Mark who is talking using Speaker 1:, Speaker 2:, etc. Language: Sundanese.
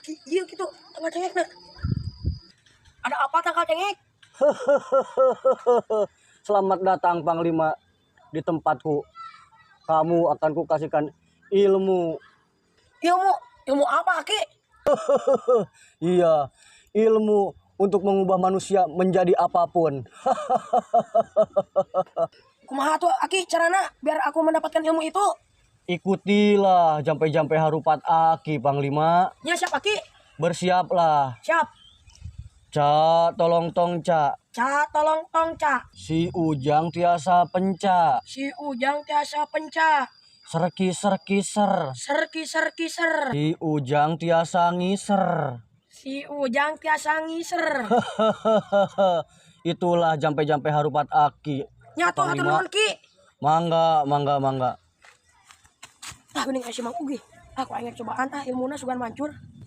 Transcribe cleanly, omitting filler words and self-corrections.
Speaker 1: Ki, ieu kitu tangkal cengekna. Ada apa tangkal cengek?
Speaker 2: Selamat datang, Panglima, di tempatku. Kamu akan kukasihkan ilmu.
Speaker 1: Ilmu, ilmu apa, Ki?
Speaker 2: Iya, ilmu untuk mengubah manusia menjadi apapun.
Speaker 1: Kumaha tuh, Aki, carana biar aku mendapatkan ilmu itu?
Speaker 2: Ikutilah jampe-jampe harupat Aki, Panglima.
Speaker 1: Ya siap, Aki.
Speaker 2: Bersiaplah.
Speaker 1: Siap.
Speaker 2: Ca, tolong tong ca.
Speaker 1: Ca, tolong tong ca.
Speaker 2: Si Ujang tiasa penca.
Speaker 1: Si Ujang tiasa penca.
Speaker 2: Serki serki ser.
Speaker 1: Serki serki ser.
Speaker 2: Si Ujang tiasa ngiser.
Speaker 1: Si Ujang tiasa ngiser.
Speaker 2: Itulah jampe-jampe harupat Aki.
Speaker 1: Nya atuh, hatur
Speaker 2: Panglima.
Speaker 1: Nuhun, Ki.
Speaker 2: Mangga, mangga, mangga.
Speaker 1: Ah, geuning si Mang Ugi. Aku aing cobaan ah ilmuna sugan mancur.